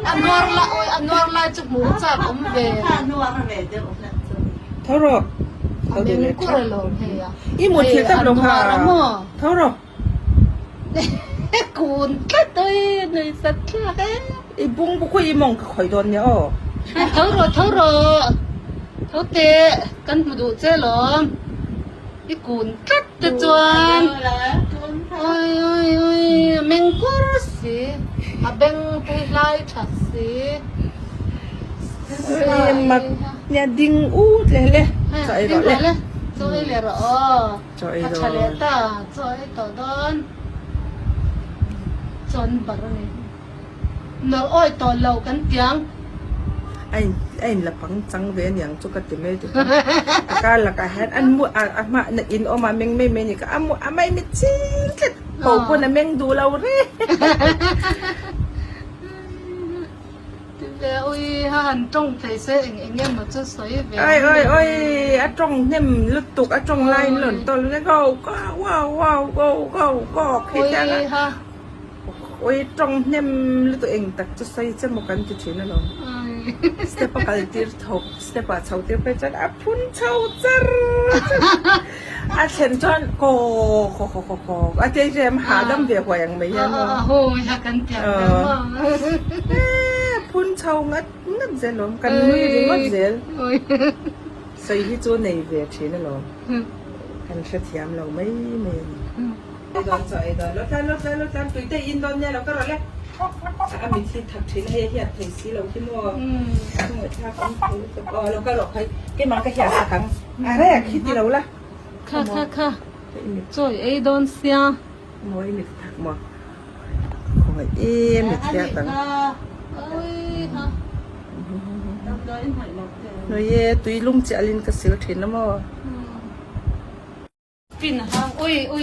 A nuar la awi a nuar lai chu hmuh chak awm ve. Tho rawh. Tho deuh leh kur alawm hei a. I mut thil tak lo kha. Tho rawh. Kun tlat oi nui sat thlak e. I bung buk i mawng ka khawih dawn nia aw. Tho rawh tho rawh. Tho teh kan hmu duh che lawm. I kun tlat te chuan oi oi oi a meng kur si a beng phei hlai tha si Oi mak nia ding ut leh le chaw ei rawh le chaw ei leh rawh aw chaw ei a tha leh ta chaw ei tawh dawn chawn bar a ni. Nawrh awi tawh lo kan tiang. A in a in la pang chang ve aniang chu ka ti mai ti kha. A kar lakah hian an mu a a hma na in awm a meng mai mai a ni kha a mu a mai mi ching tlat ho pawn a meng duh lo reng. Ti ve ui ha han tawng thei se eng eng emaw chu sawi ve Oi oi oi a tawng hnem lutuk a tawng laiin lawn tawl nge go go wow wow go go go khi tiang a. Ui tawng hnem lutuk eng tak chu sawi che maw kan ti thin alawm. Step a kal tir tho step ah chho tir phei chuan a phun chho char char a thlen chuan kaw kaw kaw kaw kaw a tia rem hahdam ve huai ang mai hian maw phun chho ngat ngat zel alawm kan nui ringawt zel sawi hi chu nei ve thin alawm kan hrethiam lo mai mai a ni. Ei dawn chaw ei dawn lo tlan lo tlan lo tlan tui te in dawn nia lo ka rawh le a mit hi thak thin a hei a hiat thei si lo hi maw a ngaihthlak awm thei lutuk aw lo ka rawh khai keimah ka hiat sak ang a rek hi ti lo la kha kha kha chaw ei dawn sia maw i mit thak maw khawngaih em mit hiat ang Noi e tui lum chiah alin ka sil thin a maw. Pin hang ui ui.